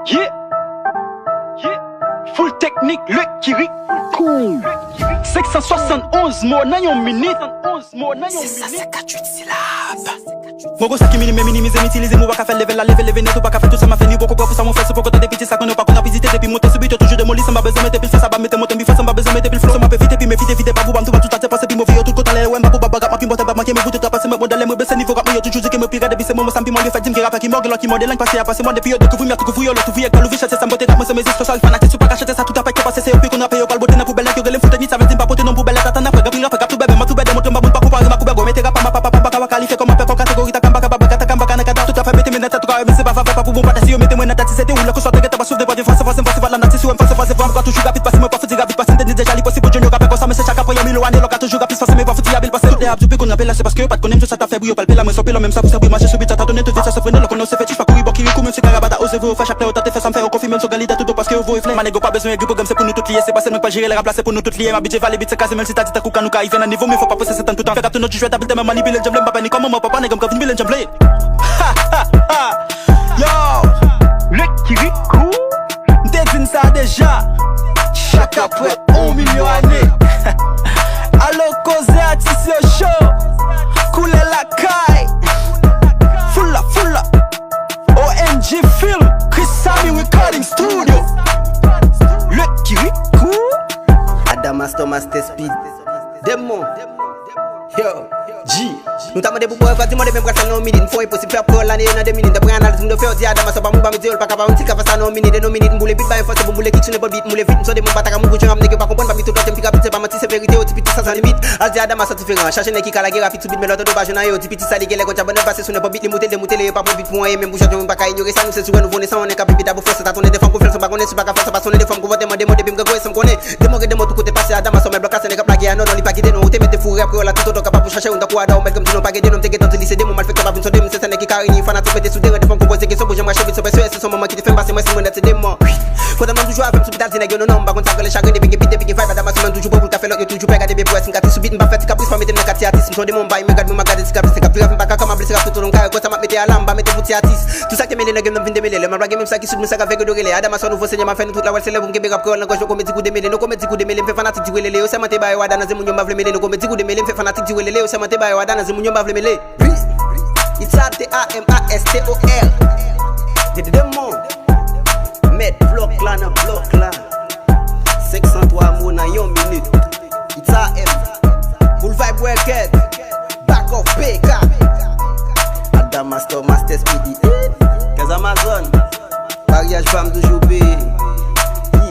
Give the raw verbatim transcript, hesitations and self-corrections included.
Yeah. Yeah. Full teknik, Lucky Rico. Senk san swasann onz mo nan yon minit. Se sa, se kat uit silab. Mwen gon sa ki minime, minimize, m itilize mo, pa ka fè level la leve, leve nèt, ou pa ka fè tout sa m ap fè, ni poko pran pou sa mwen fè, si poko tande piti sa, konnen w pa konn ap ezite, depi monte sou beat, yo toujou demoli, san m pa bezwen mete pil fòs, sa pa mete monte m pi fò, san m pa bezwen mete pil flow, sa m ap evite, pi m evite, evite, pa pou ba m tou, pa tout atè, panse pi move, yo tout kontan lè yo wè m, pa pou ba bag ap, m ap pi bòtè, ba manke, m vout, yo ta panse mwen, bon, dan lè mwen bese, nivo rap mwen, yo toujou di ke mwen pi rèd, epi se mwen, mwen sa m pi mòl, yo fè di m gen rapè ki mòg, lòt ki mòde, lang pase a pase mòd, epi yo dekouvri m, y ap tou kouvri yo, lòt ouvriye, kòl ouvri, chèche sa m pote, rap mwen se mezis, sòsyal, fanatik, si w pa ka chante sa, tout afè k te pase, se yo pi konn rapè, yo pral bote nan poubèl, nèg yo rele m fout, ni sa vle di m pa pote non poubèl, la tatan ap fè, granpil rapè, k ap tou bèbè, m ap tou bèdè, montre m pa moun, pa konpare m ak ou bègò, mete rap pa m ap, ap, ap, ap, ap, kalifye kòm apè, kò kategori, ta kamba, kaba, baka, ta kamba, kana, kada, tout afè, mete men nan tèt, ou ka wè, men se pa favè, pa pou bon, pa ta si yo mete mwen nan tèt, si se te ou, lè k sòt, gen tan pa souf, devan, devan, se fòse m, fòse m, fòse m, fòse m, fòse m, fòse m, fòse m, m ap ka toujou rapid, pase mwen, pa fouti rapid, pase m te di deja, li posib pou Junior ka fè konsa, men se chak apre yon milyon ane, lò ka toujou rapid, pase men pa fouti abil, pase tout lè ap di, pi konn rapè la, se paske yo pa t konnen m, se sa t ap fè bri, yo palpe la, mwen se pil, menm sa pou se bri, mache sou beat, sa ta tounen, tout vit, sa se frennen, lò konnen w se fetich, pa kouri bò, ki ri kou, menm si karaba ta oze voye w fè, chak lè yo tante fè sa m fè, yo konfime m, se gran lidè, tout bon, paske yo voye flè, ma nèg yo pa bezwen egri, pwogram se pou nou tout li ye, se pa sèlman k pa jere lè rap la, se pou nou tout li ye, m abitye vale beat, se kaze, menm si ta di tankou ka nou ka rive nan nivo m, men fò pa pouse se tann toutan, fè rap tou nou di jwèt, abil tèlman manipile, djanm vle m pa pè ni kòman, mwen papa nèg m ka vin bile, djanm vle. Yo, Lucky Rico. M te di n sa deja. Chak apre yon milyon ane. Alo koze atis yo cho. Koulè lakay. Full up, full up. O M G Film. Chris Samy Recording Studio. Lucky Rico. Adam Master, Master Speed. Demon. Yo, G. Nou ta mande pou pran revanj, di mande menm pral fè nan yon minit. M fè yon enposib fè ap kreyòl lane yo nan de minit. Daprè analiz moun yo fè, yo di Adam Master pa moun, pa mete yo, l pa ka pa yon ti ka fè sa nan yon minit. E nan minit, m boule beat, ba yon fòs pou m boule kick sou nenpòt beat, m boule vit, m sonde moun pa ta ka moun pou jan ap nèg yo pa konprann, pa m tou tande m pi rapid, se pa manti, se verite, yo di piti sa san limit. Al di Adam Master diferan, chache nèg ki ka lage rapid sou beat, men lè w tande w pa jwenn anyen, yo di piti sa li genlè konn djab, bannann pase sou nenpòt beat, li moute, l demoute, li pa pran beat pou anyen, menm pou chante, moun pa ka inyore sa, nou se sou nouvo nesans, on est capable, ta pou fòs, sa ta tounen de fanm, pou fè l, sa pa konnen, si pa ka fè l, sa pa sonnen de fanm, konpòteman, demon, depi m gen gwo, e sa m konnen. Demon gen demon tou kote pase, Adam Master, men blòk la, se nèg ap lage a non, non, li pa kite non, ou te mete foure, apre w la tout otan, kapab pou chache, yon tankou Adam, ou mèt kòm di non, pa gen de non, m te gentan di li se demon, malfektè pa vin sonde m, se sèl nèg ki ka reyini fanatik, mete sou teren, defann konpoze kesyon pou jan m rache vit, se pèsonèl, se son manman ki te fè m pase, mwen si mwen nèt se demon. Fò tèlman toujou avè m sou pita, di nèg yo non, non, m pa konn sa k rele chagren, depi gen bit, depi gen vibe, Adam Master, mwen toujou pran pou l ka fè lòt, yo toujou pè, gade byen pou wè si m ka ti sou bit, m pa fè ti kapris, pa mete m nan kat ti atis, m son demon, m bay men gad mwen, m ap gade ti kapris, se k ap virè, m pa ka kòm ap blese, rap tout otan, m ka wè konsa m ap mete alam, m pa mete pou ti atis. Tou sa k te mele nan game nan, m vin demele, lè m ap lage menm sa ki soud, men sa k ap veye do rele, Adam Master nouvo senyè, m ap fè nou tout la wè l, se lè pou m kenbe rap kreyòl nan gòj nou, komedi kou demele, nou komedi kou demele, m fè fanatik di welele, yo sèmante ba yo Adam nan zen moun yo m pa vle mele, nou komedi kou demele, m fè fanatik di welele, yo sèmante ba yo Adam nan zen moun yo m pa vle mele. It's A T A M A S T O L. Demon. Mèt blòk la nan blòk la. Senk san twa mo nan yon minit. It's A M. Full Vibe Record. Back of P K. Adam Master, Master Speedy. Kèz Amazon. Maryaj pa m toujou peye.